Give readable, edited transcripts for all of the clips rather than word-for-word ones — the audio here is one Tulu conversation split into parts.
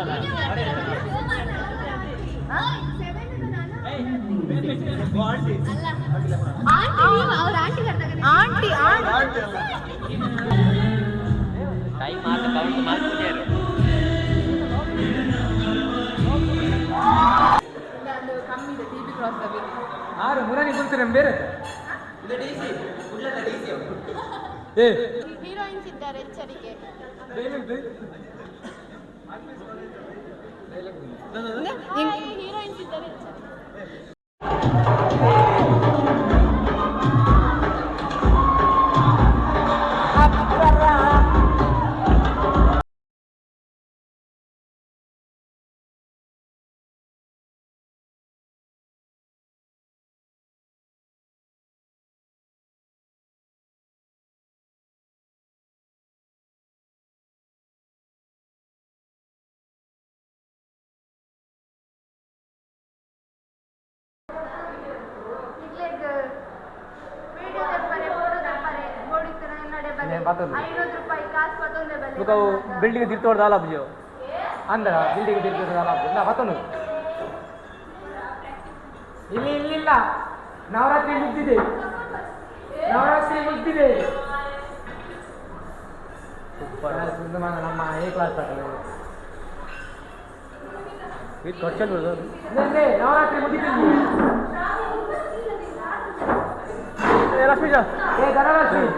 Aunty aunty. Time ಆತ ಕೌಂಟ್ ಮಾಡ್ತಿದ್ದಾರೆ. ಆರು ಮುರಾನಿ ಕುಲ್ತಾರೆ ಬೇರೆ. ಏ. ಹೀರೋಯಿನ್ಸ್ ಇದ್ದಾರೆ, ಎಚ್ಚರಿಕೆ. ಹೀರೋಯಿನ್ಸ್ ಇದ್ದಾರೆ, ಎಚ್ಚರಿಕೆ. ವಿಡಿಯೋ ದೆಪ್ಪರೆ, ಫೋಟೋ ದೆಪ್ಪರೆ, ಬೋಡಿತ್ತನ ಎನ್ನಡೆ ಬಲೆ. 500 ರೂಪಾಯಿ ಕಾಸು ಪತ್ತೊಂದೆ ಬಲೆ. ಬೊಕ ಅವು ಬಿಲ್ಡಿಂಗ್ ತಿರ್ತೋಡ್ದ ಅಲ್ಲ ಅಂದರ ಬಿಲ್ಡಿಂಗ್ ತಿರ್ತೋಡ್ದ ಅಲ್ಲ ಇಲ್ಲ ಬತ್ತೊಂದು ಇಲ್ಲಿ ಇಲ್ಲಿಲ್ಲ. ನವರಾತ್ರಿ ಮುಗ್ದಿದೆ, ನವರಾತ್ರಿ ಮುಗ್ದಿದೆ. ನಮ್ಮ ಎ ಕ್ಲಾಸ್. ನವರಾತ್ರಿ ಮುಗಿತಿದ್ವಿ. ಲಕ್ಷ್ಮೀಶ, ಏ ಧನಲಕ್ಷ್ಮಿ,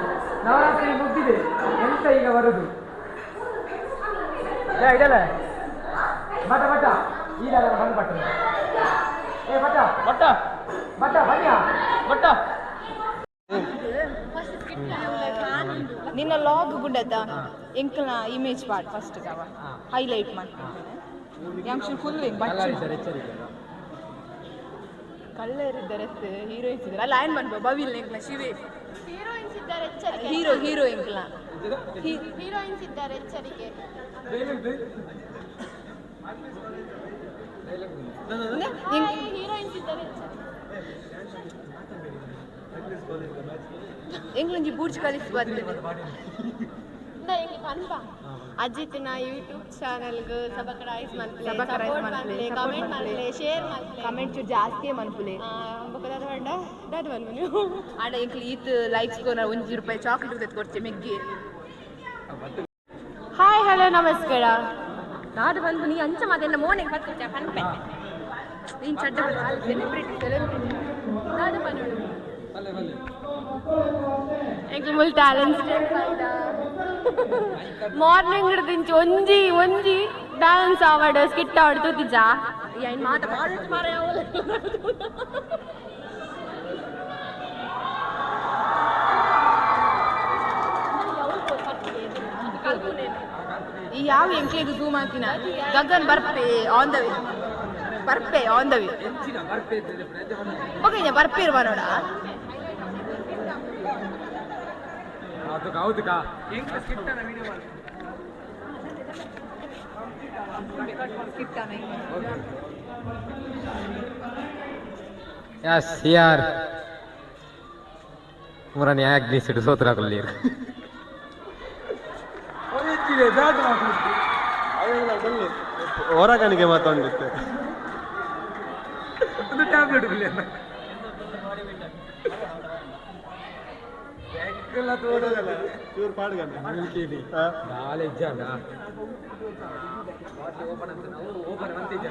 ನವರಾತ್ರಿ ಮುಗ್ದಿದೆ, ಎಂತ ಈಗ ಬರುದು? ಏ ಇದಲ್ಲ ಬಟ ಬಟ ಈಗ ಬಂದು ಬಟ್ಟ. ಏ ಬಟ ಬಟ್ಟ ಬಟ್ಟ ಬನ್ನಿಯಾ ಬಟ್ಟ. ನಿನ್ನ ಲಾಗ್ ಗುಂಡದ ಎಂಕಲ್ನ ಇಮೇಜ್ ಪಾರ್ಟ್ ಫಸ್ಟ್ ಅವ ಹೈಲೈಟ್ ಮಾಡ್ತೀನಿ. ಯಾಂಕ್ಷನ್ ಫುಲ್ ಬಚ್ಚು. ಎಚ್ಚರಿಕೆ. ಕಳ್ಳರಿದ್ದಾರೆ, ಹೀರೋಯಿನ್ಸ್ ಇದ್ದಾರೆ ಅಲ್ಲ. ಏನ್ ಮನ್ಪ ಬವಿಲ್ ಎಂಕ್ಲ ಶಿವೆ. ಹೀರೋಯಿನ್ಸ್ ಇದ್ದಾರೆ, ಎಚ್ಚರಿಕೆ. Hero hero ಎಂಕ್ಲ. ಹೀರೋಯಿನ್ಸ್ ಇದ್ದಾರೆ, ಎಚ್ಚರಿಕೆ. ಹೀರೋಯಿನ್ಸ್ ಇದ್ದಾರೆ, ಎಚ್ಚರಿಕೆ. ಎಂಕ್ಲೊಂಜಿ ಬೂರ್ಜ್ ಖಲೀಫ್ ಬರ್ತದೆ. ಎಂಕ್ ಪನ್ಪ ಅಜಿತ್ನ ಯೂಟ್ಯೂಬ್ ಚಾನೆಲ್ಗ್ ಸಬ್ಸ್ಕ್ರೈಬ್ ಮಲ್ಪಲೆ. ಸಬ್ಸ್ಕ್ರೈಬ್ ಸಪೋರ್ಟ್ ಮಲ್ಪಲೆ, ಮಲ್ಪಲೆ. support comment ಮಲ್ಪಲೆ. ಮಲ್ಪಲೆ, ಶೇರ್ ಮಲ್ಪಲೆ. ಕಮೆಂಟ್ ಚೂರು ಜಾಸ್ತಿಯೇ ಮನ್ಪುಲೆ. ಬೊಕ ದಾದ ಪಂಡ, ದಾದ ಪನ್ಪ ನೀವು? ಆಂಡ ಎಂಕ್ಲು ಈತ್ ಲೈಕ್ಸ್ ಕೊರ 1 ರೂಪಾಯಿ ಚಾಕ್ಲೇಟ್ ಕೊಡ್ಚೆ ಮೆಗ್ಗಿ. ಹಾಯ್, ಹಲೋ, ನಮಸ್ಕಾರ. ನಾಡು ಬಂದು ನೀ ಅಂಚ ಮಾತೆಲ್ಲ ಮೋನೆಗೆ ಪತ್ಕೊಚ್ಚ ಪನ್ಪೆ. ನೀನ್ ಚಡ್ಡ ಸೆಲೆಬ್ರಿಟಿ ಸೆಲೆಬ್ರಿಟಿ ನಾಡು ಪನ್ನೋಡು. ಎಂಕ್ಲು ಮುಲ್ ಟ್ಯಾಲೆಂಟ್ಸ್. ಮಾರ್ನಿಂಗ್ ಹಿಡ್ದಿಂಚಿ ಒಂಜಿ ಒಂಜಿ ಡ್ಯಾನ್ಸ್ ಆವಡ್, ಸ್ಕಿಟ್ ಆವಡ್ ತೂತಿಜಾ. ಐನ್ ಮಾತ ಮಾಡ ಮಾರ. ಈ ಯಾವ ಎಂಕ್ಲೆಗ್ ಝೂಮ್ ಹಾಕಿನ? ಗಗನ್ ಬರ್ಪೆ ಆನ್ the way, ಬರ್ಪೆ ಆನ್ the way. Okay, ಬರ್ಪೇರು ಬರೋಡ. ಅದು ಹೌದು ಕಾ. ಸ್ಕಿಟ್. ಎಸ್ ಯಾರ್ ಮುರನಿ ಅಗ್ನಿಸಿಡು ಸೋತ್ರ ಕೊಲ್ಲಿರು. ಹೊರಗಣಿಗೆ ಮಾತಾಡಿತ್ತೆ. ಒಂದು ಟ್ಯಾಬ್ಲೆಟ್ ಬಿಲ್ಲ. ಚೂರು ಪಾಡ್ಗಂಡ. ನಾಳೆ ಇಜ್ಜಾಂಡ ಓಪನ್ ಅಂತ ನಾವು ಓಪನ್ ಅಂತ ಇದ್ದೆ.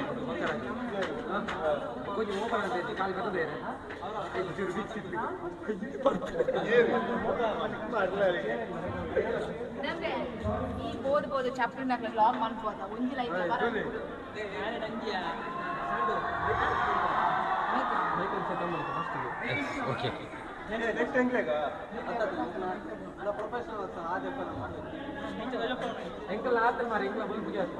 ಕೊಂಚ ಓಪನ್ ಅಂತ ಇತ್ತು, ಕಾಲು ಬರ್ತದೆ. ಚೂರು ಬಿಚ್ಚಿತ್ತು. ಈ ಬೋದು ಬೋದು ಚಾಪ್ಟರ್ ನಾಕ್ಲ ಲಾಗ್ ಮನ್ಪೋದ ಒಂಜಿ ಲೈಕ್. ಓಕೆ. ನೆಕ್ಸ್ಟ್ ಎಂಕ್ಲೆಗ ಪ್ರೊಫೆಷನಲ್. ಎಂಕಲ್ ಆತ ಮಾರಿ ಎಂಕಲ ಬುಲ್ ಬುಗಿಯಾತ.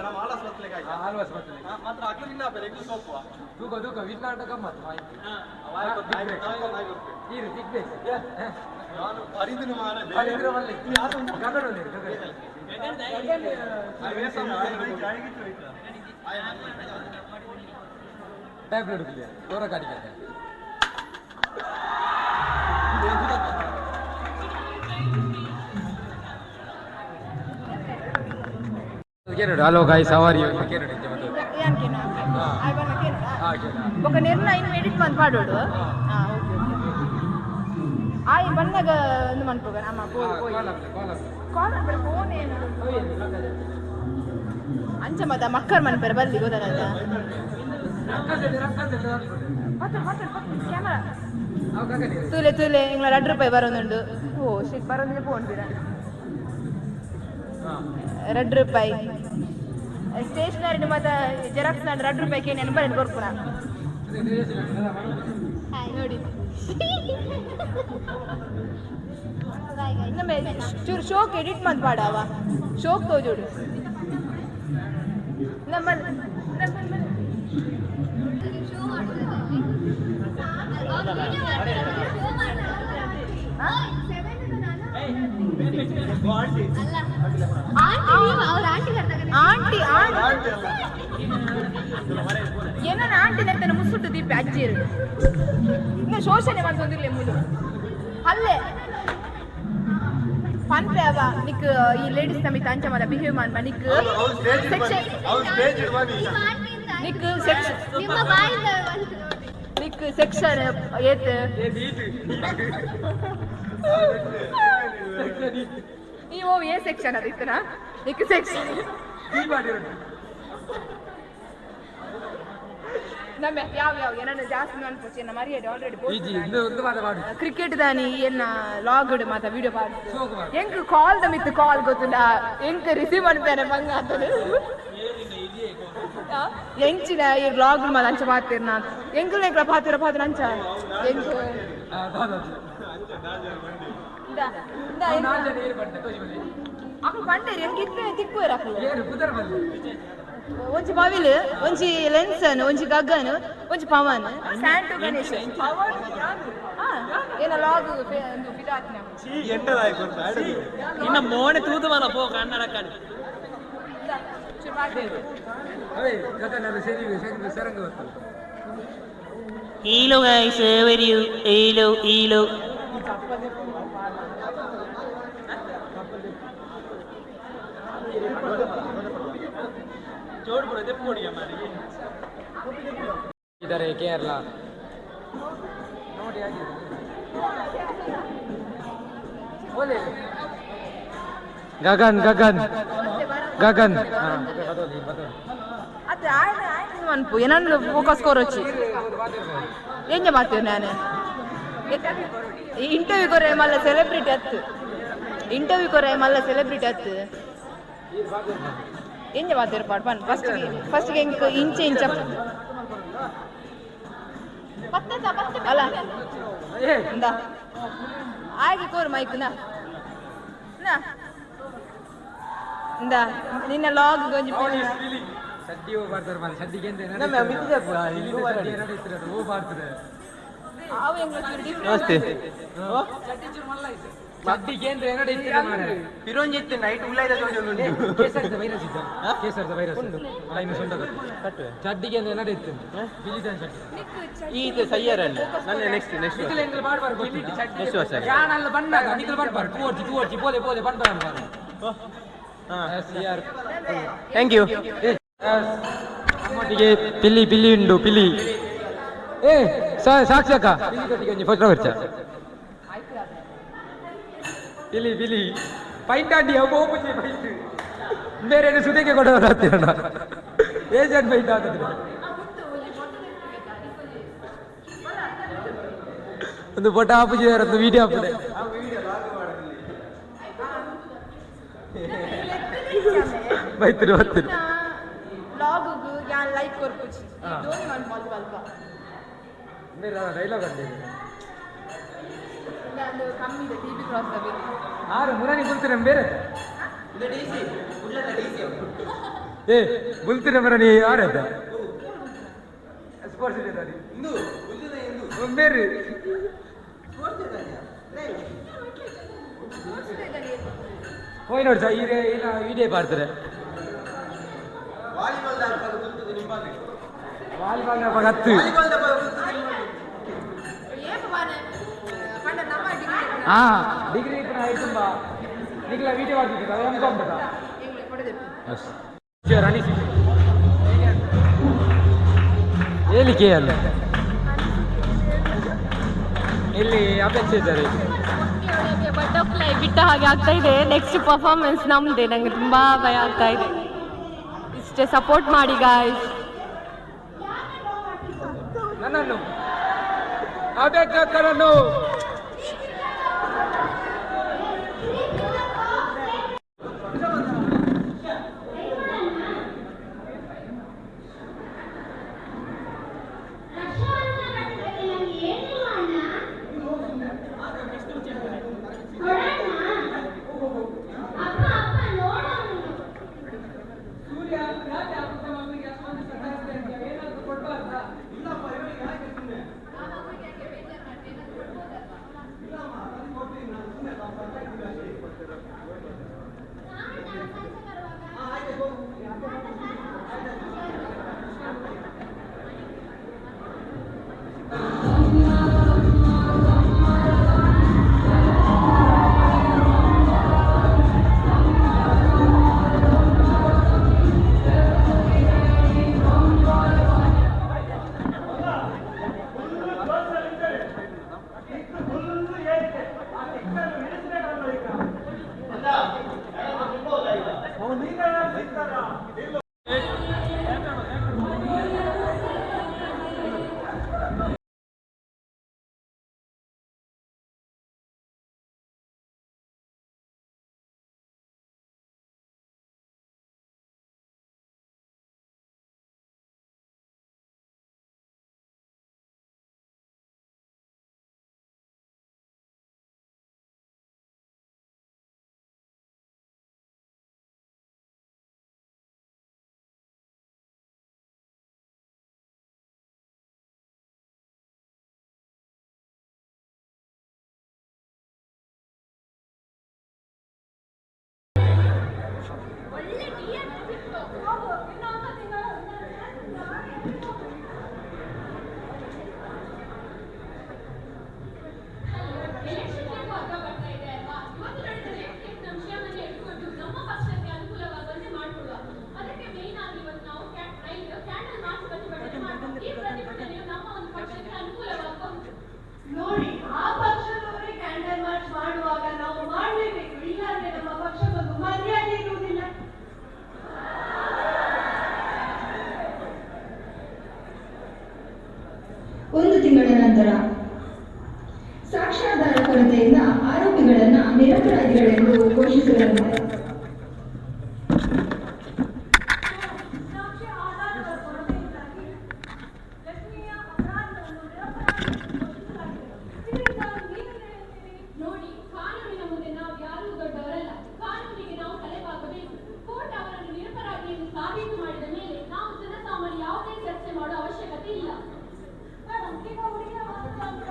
ನಮ್ಮ ಆಲಸ್ ಬತ್ಲೆಗೆ. ಆಲ್ವಾಸ್ ಬರ್ತದೆ. ಮಾತ್ರ ಅಗ್ಲು ವಿನ್ನ ಬೇರೆ ಎಂಕ್ಲು ಸೋಪುವ. ತೂಕ ತೂಕ ವಿನ್ನಾಟ ಗಮ್ಮತ್. ನೀರು ಬಿಗ್ ಬೇಸ್. ನಾನು ಪರಿದಿನ ಮಾರ. ಅಲ್ಲಿದ್ರೆ ಒಳ್ಳೆ ಗಗನ ಒಳ್ಳೆ ಗಗನ. ಟ್ಯಾಬ್ಲೆಟ್ ಬಿಲ್ಲ ತೋರ ಕಾಡಿಗೆ. ಕೇನೋಡು. Hello guys, how are you ಕೇನೋಡು. ಏನ್ ಕೇನು? ಆಯ್ ಬನ್ನ ಕೇನೋಡ. ಬೊಕ ನಿರ್ನ ಇನ್ನು ಎಡಿಟ್ ಮಂತ್ ಪಾಡೋಡು. ಹಾ, ಓಕೆ ಓಕೆ. ಆಯ್ ಬನ್ನಗ ಒಂದು ಮನ್ಪುಗ ನಮ್ಮ ಪೋಯಿ ಪೋಯಿ ಕಾಲ್ ಮನ್ಪರೆ. ಫೋನ್ ಏನು ಅಂಚ ಮತ ಮಕ್ಕಳ ಮನ್ಪರೆ ಬಲ್ಲಿ ಗೊತ್ತಾನಂತ. ಪತ್ತ ಪತ್ತ ಪತ್ತ ಕ್ಯಾಮರಾ ತೂಲೆ ತೂಲೆ. ಇಂಗ್ಲ 2 ರೂಪಾಯಿ ಬರೋದುಂಡು. ಓ ಶಿಟ್, ಬರೋದಿಲ್ಲ. ಫೋನ್ ಬಿಡ. 2 ರೂಪಾಯಿ ಸ್ಟೇಷನರಿ ಮತ್ತೆ ಜೆರಾಕ್ಸ್ ನಾನು 2 ರೂಪಾಯಿ ಏನು ಬರೀ ಕೊರ್ಪುನ ನೋಡಿ. ಇನ್ನೊಮ್ಮೆ ಚೂರು ಶೋಕ್ ಎಡಿಟ್ ಮಂತ್ ಪಾಡವ, ಶೋಕ್ ತೋಜೋಡು ನಮ್ಮ. ಶೋ ಮಾಡ್ತಾರೆ. ಶೋ ಮಾಡ್ತಾರೆ. ಅಲ್ಲ ಆಂಟಿ, ನೀವು ಅವ್ರ ಆಂಟಿ. ಆಂಟಿ ಆಂಟಿ ಏನನ್ನ ಆಂಟಿ ನರ್ತನ ಮುಸುಟು ದೀಪಿ ಅಜ್ಜಿರು ಇನ್ನು ಶೋಷಣೆ ಮಾಡ್ತೊಂದಿರ್ಲಿ ಮುಲು ಅಲ್ಲೇ ಪನ್ಪೆ ಅವ. ನಿಕ್ ಈ ಲೇಡೀಸ್ ನಮಿತ್ ಅಂಚ ಮಲ್ಲ ಬಿಹೇವ್ ಮಾನ್ಪ ನಿಕ್. ಅವ್ರು ಸ್ಟೇಜ್ ಸೆಕ್ಷನ್ ಅವ್ರು ಸ್ಟೇಜ್ ಇಡ್ಬಾನಿ. ನಿಕ್ ಸೆಕ್ಷನ್ ನಿಮ್ಮ ಬಾಯಿಂದ ಬಂತು ನೋಡಿ. ನಿಕ್ ಸೆಕ್ಷನ್ ಏತ್ ನೀವು ಏ ಸೆಕ್ಷನ್ ಅದು ಇತ್ತನ ನಿಕ್ ಸೆಕ್ಷನ್ ನಮ್ಮ ಯಾವ ಯಾವ ಏನನ್ನ ಜಾಸ್ತಿ ಅನ್ಪೋಚಿ ಎನ್ನ ಮರ್ಯಾದೆ ಆಲ್ರೆಡಿ. ಈಜಿ ಇಂದು ಒಂದು ಮಾತ ಪಾಡು. ಕ್ರಿಕೆಟ್ ದಾನಿ ಎನ್ನ ಲಾಗ್ಡ್ ಮಾತ ವಿಡಿಯೋ ಪಾಡು. ಎಂಕ್ ಕಾಲ್ the ಮಿತ್ತು ಕಾಲ್ ಗೊತ್ತುಂಡ. ಎಂಕ್ ರಿಸೀವ್ ಅನ್ಪೇನೆ ಬಂಗ ಆತದೆ. ಎಂಚಿನ ಈ ಲಾಗ್ ಮಾತ ಅಂಚ ಪಾತಿರ್ನ ಎಂಕ್ ಎಂಕ್ಲ ಪಾತಿರ ಪಾತಿರ ಅಂಚ ಎಂಕ್. ಇಂದ, ಇಂದ. ನಾಲ್ ಜನ ಏರ್ ಪಡ್ಡೆ ತೋಜಿ ಬಲ್ಲಿ. ಅಕ್ಲು ಪಂಡೇರಿ ಎಂಕ್ ಇತ್ತೆ ತಿಕ್ಕುವೆರ್ ಅಕ್ಲು. ಏರು ಪುದರ್ ಬಲ್ಲಿ. ಒಂಜಿ ಪವಿಲ್, ಒಂಜಿ ಲೆನ್ಸನ್, ಒಂಜಿ ಗಗನ್, ಒಂಜಿ ಪವನ್, ಸ್ಯಾಂಟು ಗಣೇಶ್. ಏನ ಲಾಗ್ ಒಂದು ಫಿದಾತ್ನ. ಎಂಟದಾಯ್ ಕೊಡ್ತಾ. ಇನ್ನ ಮೋನೆ ತೂದು ಮಲ ಪೋ ಕನ್ನಡ ಕಡೆ. ಅವೇ ಗಗನ್ ಅದು ಸರಿ ಸರಿ ಸರಂಗ ಗೊತ್ತು. Hello guys, how are you? Hello, hello. ಇದ್ದಾರೆ ಕೇರಳ ನೋಡಿ ಆಗಿದೆ. ಓಲೆ ಗಗನ್ ಗಗನ್ ಗಗನ್. ಅದು ಆಯ್ತು ಆಯ್ತು ಮನ್ಪು ಏನನ್ನು ಫೋಕಸ್ ಕೊರೊಚ್ಚಿ. ಎಂಜ ಮಾತೇವ್ ನಾನು ಇಂಟರ್ವ್ಯೂ ಕೊರೆ ಮಲ್ಲ ಸೆಲೆಬ್ರಿಟಿ ಅತ್ತು. ಇಂಟರ್ವ್ಯೂ ಕೊರೆ ಮಲ್ಲ ಸೆಲೆಬ್ರಿಟಿ ಅತ್ತು. ಎಂಜ ಮಾತೇರು ಪಾಡ್ ಪನ್. ಫಸ್ಟ್ ಫಸ್ಟ್ ಎಂಕ್ ಇಂಚೆ ಇಂಚ ಅಲ್ಲ. ಇಂದ ಆಯ್ಕೆ ಕೋರು ಮೈಕ್ ನಾ ನಾ. ಇಂದ ನಿನ್ನ ಲಾಗ್ ಒಂಜಿ. ಸಡ್ಡಿ ಹೋಗ್ಬಾರ್ದಾರ ಮಾರ್ರೆ, ಸಡ್ಡಿಗೆ ಎಂತ ಹೋಗ್ಬಾರ್ದು. ಅವು ಎಂಗ್ಲ ಡಿಫ್ರೆಂಟ್. ಸಡ್ಡಿಗೆ ಅಂತ ಏನೋ ಇತ್ತಿರ ಮಾರ್ರೆ. ಪಿರೋಂಜಿತ್ತು ನೈಟ್ ಉಳ್ಳಾಯ್ದ. ಕೇಸರಿದ ವೈರಸ್ ಇದ್ದ, ಕೇಸರಿದ ವೈರಸ್ ಟೈಮ್ ಸುಂಟ ಚಡ್ಡಿಗೆ ಅಂತ ಏನಾರು ಇತ್ತು ಬಿಳಿದ ಚಡ್ಡಿ. ಇದು ಸಯ್ಯರಲ್ಲ ನನ್ನ ನೆಕ್ಸ್ಟ್ ನೆಕ್ಸ್ಟ್. ನಿಖಿಲ್ ಎಂಗ್ಲ ಮಾಡ್ಬಾರ್ದು. ನೆಕ್ಸ್ಟ್ ವರ್ಷ. ಯಾನಲ್ಲ ಬಣ್ಣಾಗ ನಿಖಿಲ್ ಮಾಡ್ಬಾರ್ದು. ಟೂ ವರ್ಜಿ ಟೂ ವರ್ಜಿ ಪೋಲೆ ಪೋಲೆ ಬಣ್ಣ. Thank you. ನಮ್ಮೊಟ್ಟಿಗೆ ಪಿಲ್ಲಿ ಪಿಲ್ಲಿ ಉಂಡು ಪಿಲ್ಲಿ. ಏ ಸಾಕ್ಷಿ ಅಕ್ಕ, ಪಿಲ್ಲಿ ಒಂಜಿ ಫೋಟೋ ಬರ್ಚ. ಪಿಲಿ ಪಿಲಿ ಪೈಂಟ್ ಆಂಡಿ ಅವು ಹೋಗುಜಿ ಪೈಂಟ್ ಬೇರೆ ಸುದೆಗೆ ಕೊಡೋರು ಹತ್ತಿರಣ ಏಜೆಂಟ್ ಪೈಂಟ್ ಹಾಕಿದ್ರೆ ಒಂದು ಫೋಟೋ ಹಾಪುಜಿ, ಒಂದು ವಿಡಿಯೋ ಹಾಪುದೆ. ಬೈತಿರು ಬರ್ತಿರು. ಲಾಗ್ ಯಾನ್ ಲೈಕ್ ಕೊರ್ಪುಚಿ ಧೋನಿ ಮಲ್ಪ ಅಲ್ಪ ಅಲ್ಪ. ಡೈಲಾಗ್ ಅಂడి. ಒಂದು ಕಮ್ಮಿ ಇದೆ ಟಿ ಬಿ ಕ್ರಾಸ್. ಆರು ಮುರಾನಿ ಬುಲ್ತಿನ ಬೇರೆ. ಏ ಬುಲ್ತಿನ ಮುರಾನಿ ಆರದ ಸ್ಪೋರ್ಟ್ಸ್ ಇದೆ ಬೇರೆ. ಹೋಯ್ ನೋಡಿ ಸರ್, ಈ ವಿಡಿಯೋ ಮಾಡ್ತಾರೆ. ವಾಲಿಬಾಲ್ ಹತ್ತು. ಹಾ, ಡಿಗ್ರಿ ತುಂಬ ನಿಖಿಲ ವಿಡಿಯೋ ಮಾಡ್ತಿದ್ದ ಎಂ ಕಾಮ್. ಎಂಗ್ಲೆ ಕೊಡದೆ. ಅಷ್ಟೇ. ಅನಿಸಿಕೆ ಹೇಳಿಕೆ ಅಲ್ಲ ಇಲ್ಲಿ ಅಪೇಕ್ಷೆ ಇದ್ದಾರೆ. ಬಟರ್ಫ್ಲೈ ಬಿಟ್ಟ ಹಾಗೆ ಆಗ್ತಾ ಇದೆ. ನೆಕ್ಸ್ಟ್ ಪರ್ಫಾರ್ಮೆನ್ಸ್ ನಮ್ಮದೇ. ನಂಗೆ ತುಂಬಾ ಭಯ ಆಗ್ತಾ ಇದೆ. ಇಷ್ಟೇ ಸಪೋರ್ಟ್ ಮಾಡಿ ಗಾಯ್ಸ್. ನನ್ನನ್ನು ಅಪೇಕ್ಷಕರನ್ನು ನೋಡಿ, ಆ ಪಕ್ಷದವರೇ ಕ್ಯಾಂಡಲ್ ಮಾರ್ಚ್ ಮಾಡುವಾಗ ನಾವು ಮಾಡಲೇಬೇಕು. ಇಲ್ಲಾಂದ್ರೆ ನಮ್ಮ ಪಕ್ಷಕ್ಕೊಂದು ಮರ್ಯಾದೆ ಇರುವುದಿಲ್ಲ. ಒಂದು ತಿಂಗಳ ನಂತರ ಸಾಕ್ಷ್ಯಾಧಾರ ಕೊರತೆಯಿಂದ ಆರೋಪಿಗಳನ್ನ ನಿರಪರಾಧಿಗಳೆಂದು ಘೋಷಿಸಲಾಗಿದೆ. ಸಾಕ್ಷ್ಯ ಆಧಾರಗಳ ಕೊರತೆಯಿಂದಾಗಿ ಲಕ್ಷ್ಮಿಯ ಅಪರಾಧವನ್ನು ನಿರಪರಾಧಿ ಎಂದು ಘೋಷಿಸಲಾಗಿದೆ. ಇದರಿಂದ ನೀವೇನು ಹೇಳ್ತೀರಿ? ನೋಡಿ, ಕಾನೂನಿನ ಮುಂದೆ ನಾವು ಯಾರೂ ದೊಡ್ಡವರಲ್ಲ. ಕಾನೂನಿಗೆ ನಾವು ತಲೆಬಾಗಬೇಕು. ಕೋರ್ಟ್ ಅವರನ್ನು ನಿರಪರಾಧಿ ಎಂದು ಸಾಬೀತು ಮಾಡಿದ ಮೇಲೆ ನಾವು ಜನಸಾಮಾನ್ಯ ಯಾವುದೇ ಚರ್ಚೆ ಮಾಡುವ ಅವಶ್ಯಕತೆ ಇಲ್ಲ. ಮೇಡಮ್, ಈಗ ಹುಡುಗಿಯ ವಾದವನ್ನು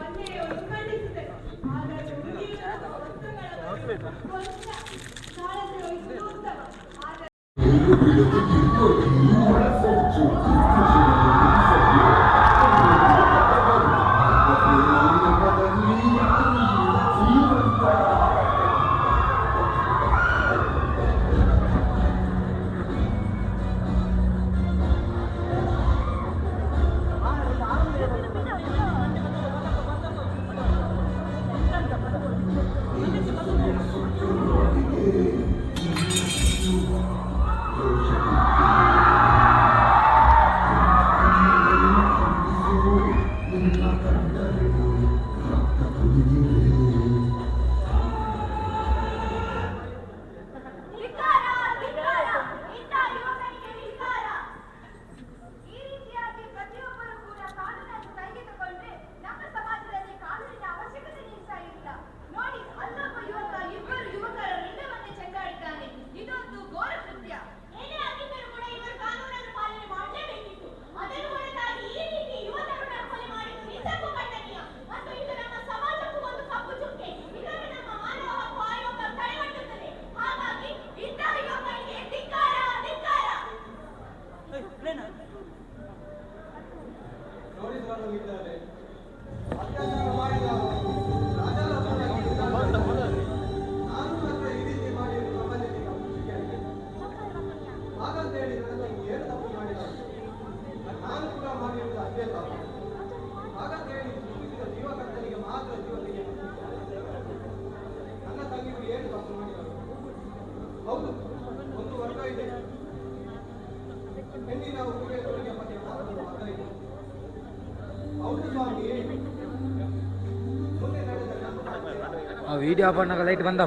ಅನ್ಯಾಯವನ್ನು ಖಂಡಿಸುತ್ತೇವೆ. ಆದರೆ ಹುಡುಗಿಯರ ವಸ್ತುಗಳ ಬಗ್ಗೆ ಕೊಂಚ ಕಾಳಜಿ ವಹಿಸುವುದು ಉತ್ತಮ. ಆದರೆ ಧಿಕ್ಕಾರ, ಧಿಕ್ಕಾರ, ಇಂಥ ಯುವಕನಿಗೆ ಧಿಕ್ಕಾರ. ಈ ರೀತಿಯಾಗಿ ಪ್ರತಿಯೊಬ್ಬರು ಕೂಡ ಕಾನೂನನ್ನು ಕೈಗೆ ತಗೊಂಡ್ರೆ ನಮ್ಮ ಸಮಾಜದಲ್ಲಿ ಕಾನೂನಿನ ಅವಶ್ಯಕತೆ ಸಹ ಇಲ್ಲ. ನೋಡಿ, ಅಲ್ಲೊಬ್ಬ ಯುವಕ ಇಬ್ಬರು ಯುವಕರ ರುಂಡವನ್ನೇ ಚೆಂಡಾಡಿದ್ದಾನೆ. ಇದೊಂದು ಘೋರ ಕೃತ್ಯ. ಏನೇ ಆಗಿದ್ದರೂ ಕೂಡ ಇವರು ಕಾನೂನನ್ನು ಪಾಲನೆ ಮಾಡಲೇಬೇಕಿತ್ತು. ಅದನ್ನು ಹೊರತಾಗಿ ಈ ರೀತಿ ಯುವ ತರುಣರ ಕೊಲೆ ಮಾಡಿದ್ದು ನಿಜಕ್ಕೂ ಖಂಡನೀಯ ಮತ್ತು ಇದು ನಮ್ಮ ಸಮಾಜಕ್ಕೂ ಒಂದು ಆ ವಿಡಿಯೋ ಆಪಣ್ಣಗ ಲೈಟ್ ಬಂದ.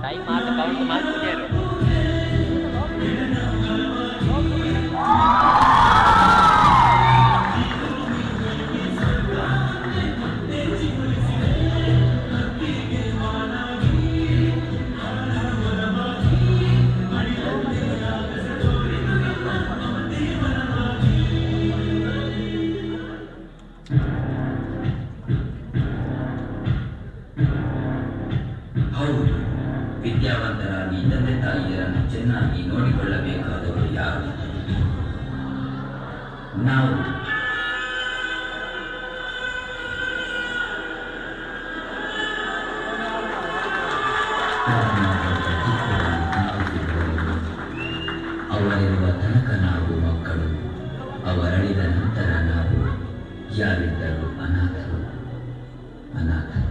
ಟೈಮ್ ಆತ ಕೌಂಟ್ ಮಾಡ್ತಿದ್ದಾರೆ. ಹೌದು, ವಿದ್ಯಾವಂತರಾಗಿ ತಂದೆ ತಾಯಿಯರನ್ನು ಚೆನ್ನಾಗಿ ನೋಡಿಕೊಳ್ಳಬೇಕಾದವರು ಯಾರು? ನಾವು. ಚಿಕ್ಕವರಲ್ಲಿ ನಾವು ಅವರಿರುವ ತನಕ ನಾವು ಮಕ್ಕಳು, ಅವರಳಿದ ನಂತರ ನಾವು ಯಾರಿದ್ದರೂ ಅನಾಥರು, ಅನಾಥರು.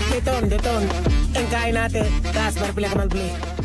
Deton, deton. Ang kain natin. Taas, barpila ka malpli.